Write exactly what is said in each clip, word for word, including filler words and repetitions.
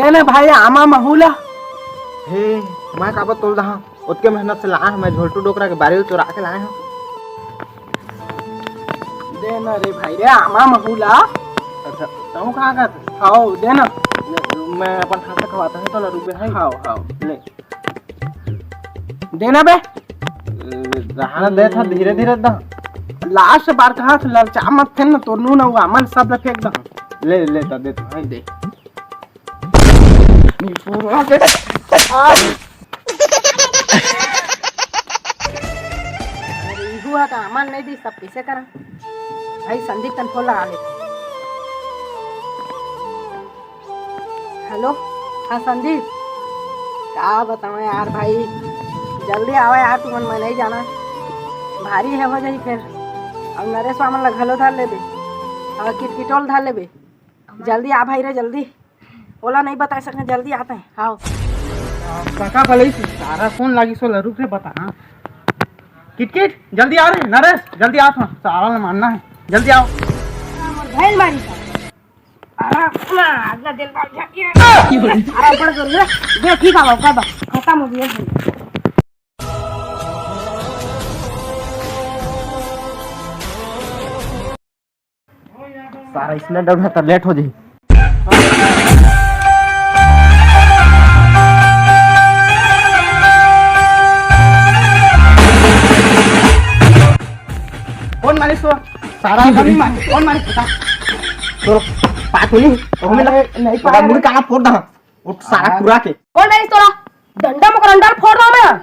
ए ना भाई, आमा महू ला। हे, मैं काबर तोल दहा? ओतके मेहनत से लाए हंव मैं, झोलटू डोकरा के बारी ल चोरा के लाए हंव। दे ना रे भाई रे, आमा महू ला। अच्छा, तहूं कहां का? हाव, दे ना। मैं अपन हाथ से खवाता हूं, तो रुक बे भाई। हाव, हाव। ले। दे ना बे। रहा दे था, धीरे धीरे दा। लास्ट बार कहा था, ललचा मत फेंक ना, तोर नून अउ आमा ल सब ल फेंक दा। ले, ले, ता दे तो भाई। दे। अरे, इहू ह त आमा ल नहीं दी, सब कइसे करा? भाई संदीप तन फोन लगा ले। हेलो, हां संदीप, का बतावं यार भाई, जल्दी आवा यार तुमन, मैं नहीं जाना, भारी हे हो जाही फेर। अउ नरेश वामन ला घलो धर लेबे, अउ किटकिटोल धर लेबे, जल्दी आ भाई रे, जल्दी। ओला नहीं बता सकन, जल्दी आते हैं। हाव। काका बलई सारा फोन लागी सो लरुक रे बता। हां, किटकिट, जल्दी आ रे नरेश, जल्दी आ, थोड़ा सारा ला मारना हे, जल्दी आओ। मोर भैल मारी का। अरे, ना, आज ना दिल बात जाके। अरे, बड़ जरूर है। दे, ठीक है, बाबा, बाबा, खत्म हो गया। सारा इसने डर है, तो लेट हो जाही। कौन मारे सो? सारा कमी मारे। कौन मारे? बता। तो पात होली, तो हमें अरे, नहीं तो पाया। मुड़ी कहां फोड़ दा? उठ सारा हाँ। टुरा के। कौन मारे तोला? डंडा म करंडा ल फोड़ दा मैं।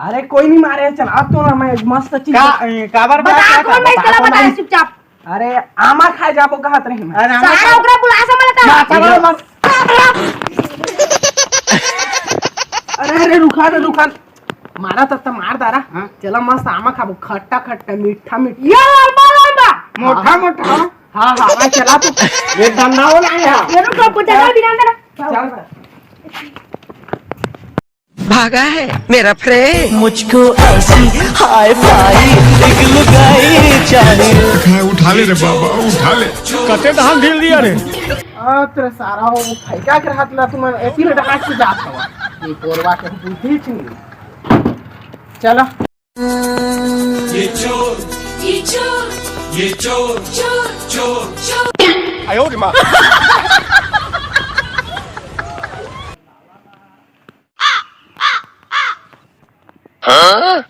अरे, कोई नहीं मारे, चल, आज तो ना मैं मस्त चीज का, ए, काबर बता, बता, कौन मारे तोला, बता, बता चुपचाप। अरे, आमा खाए जाबो कहत रही मैं। अरे, आमा सारा खा- ओकरा बुला से मत ना, चलो, मत। अरे, अरे, रुका ना, रुका ना। मारा तब तक मार दारा। हाँ। चला मस्त आमा खाबो, खट्टा खट्टा, मीठा मीठा। ये लंबा लंबा। मोटा हाँ। मोटा। हाँ, हाँ, हाँ, चला तू। ये डंडा वाला है। ये रुक, रुक, डंडा भी डाल देना। चल। भागा है मेरा फ्रेंड। मुझको ऐसी हाई फाई एक लुगाई चाहिए। उठा ले रे बाबा, उठा ले। कते धान ढील दिया रे। आ, तेरे सारा हो फैका के हाथ ला तुम ऐसी रे डहाट से जात हवा। ये कोरवा के बुद्धि छीन। चला। ये चोर, ये चोर, ये चोर, चोर, चोर, चोर। आयो रे माँ। हाँ?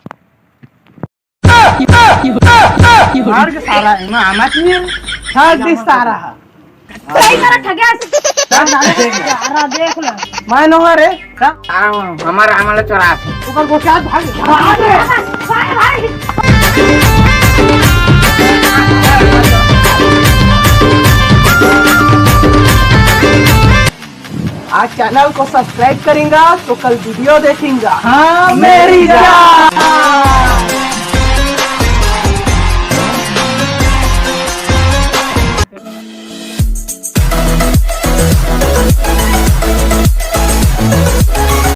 मार के सारा, एमा आना चाहिए। हाँ, दे सारा। सही तरह ठगे आसे। सारा देख ले। मैं नोहा रे। का? आ, हमारा, हमारा चोरा है। ऊपर को क्या भाग, भाग रे। भाग, भाग। आज चैनल को सब्सक्राइब करेंगा तो कल वीडियो देखेंगा। हाँ, मेरी जान।